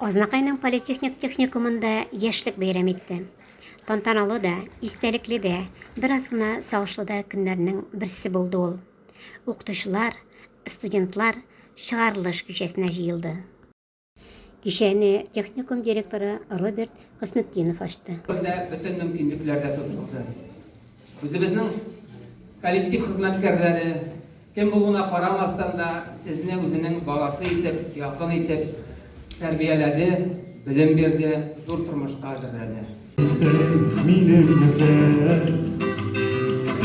Азнакайның политехник техникумында яшьлек бәйрәм итте. Тантаналы да, истәлекле дә, бераз гына сагышлы да көннәрнең берсе булды ул. Укытучылар, студентлар чыгарылыш кичәсенә җыелды. Кичәне техникум директоры Роберт Хөснетдинов ачты. Бездә бөтен мөмкинлекләр дә тудырылды. Үзебезнең коллектив хезмәткәрләре, кем булуына карамастан да, сезне үзенең баласы итеп, якын итеп тәрбияләде, белем бирде, зур тормышка әзерләде. Минем гүзәл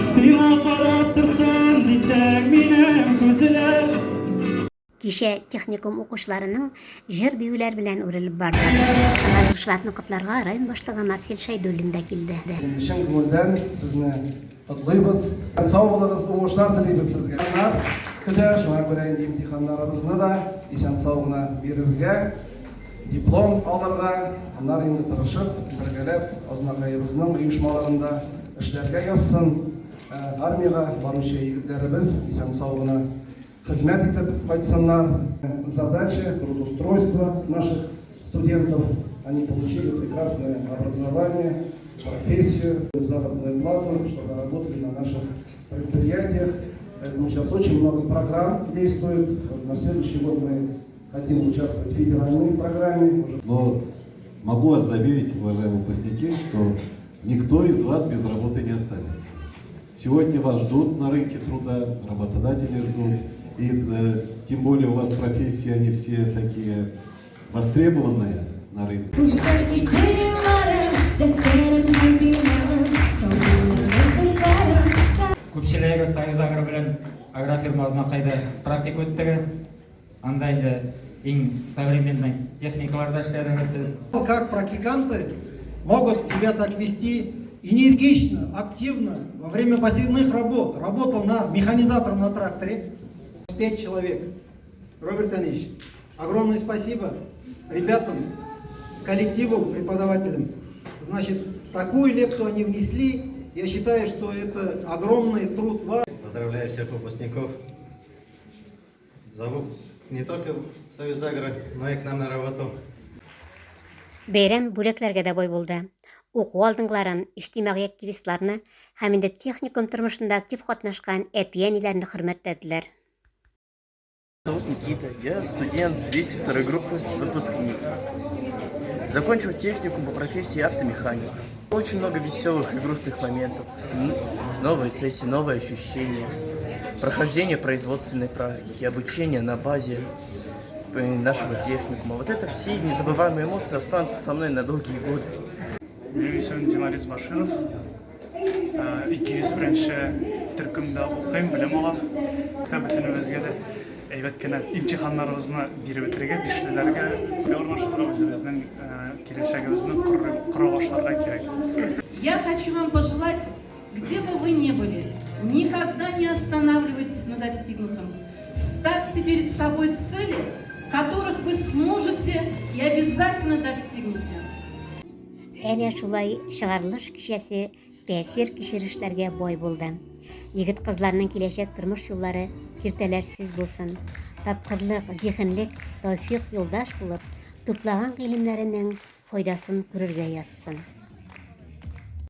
Сиңа карап торсын дисәң минем күзләр. Кичә техникум укучыларының җыр-биюләр белән үрелеп барды. Чыгарылышларны котларга район башлыгы Марсель Шәйдуллин да килде. Чын күңелдән сезне котлыйбыз. Сау булыгыз, уңышлар телибез сезгә. Имтиханнар көтә, шуңа күрә инде имтиханнарыбызны да исән-сау гына бирергә, диплом алырга, аннары инде тырышып, бергәләп Азнакаебызның оешмаларында эшләргә язсын. Армиягә баручы егетләребез исән-сау гына Хезмәт итеп кайтсыннар. Задача, трудоустройство наших студентов. Они получили прекрасное образование, профессию, заработную плату, чтобы работали на наших предприятиях. Поэтому сейчас очень много программ действует. Вот на следующий год мы хотим участвовать в федеральной программе. Но могу вас заверить, уважаемые выпускники, что никто из вас без работы не останется. Сегодня вас ждут на рынке труда, работодатели ждут. И э, тем более у вас профессии, они все такие востребованные на рынке. Күпчелеге Союз Агро белән агрофирма Азнакайда практика үттеге. Анда инде иң современный техникаларда эшләдегез сез. Как практиканты могут себя так вести энергично, активно во время посевных работ. Работал на механизатором на тракторе. Пять человек. Роберт Анич, огромное спасибо ребятам, коллективу, преподавателям. Значит, такую лепту они внесли. Я считаю, что это огромный труд вам. Поздравляю всех выпускников. Зову не только в Союз Агро, но и к нам на работу. Бәйрәм бүләкләргә дә бай булды. Уку алдынгыларын, иҗтимагый активистларны һәм инде техникум тормышында актив катнашкан әти-әниләрне хөрмәтләделәр. Зовут Никита, я студент 202 группы, выпускник. Закончил техникум по профессии автомеханик. Очень много веселых и грустных моментов. Новые сессии, новые ощущения. Прохождение производственной практики, обучение на базе э, нашего техникума. Вот это все незабываемые эмоции останутся со мной на долгие годы. Минем исемем Динарис Баширов. 201 төркемдә укыйм, белем алам. Бөтенебезгә дә әйбәт кенә имтиханнарыбызны биреп бетерергә, бишлеләргә урнашырга, үзебезнең киләчәгебезне кора башларга кирәк. Я хочу вам пожелать, где бы вы ни были, никогда не останавливайтесь на достигнутом. Ставьте перед собой цели, которых вы сможете и обязательно достигнете. Әнә шулай чыгарылыш кичәсе тәэсир кичерешләргә бай булды. Егет-кызларның киләчәк тормыш юллары киртәләрсез булсын. Тапкырлык, зиһенлек тәүфыйк юлдаш булып, туплаган гыйлемнәренең файдасын күрергә язсын.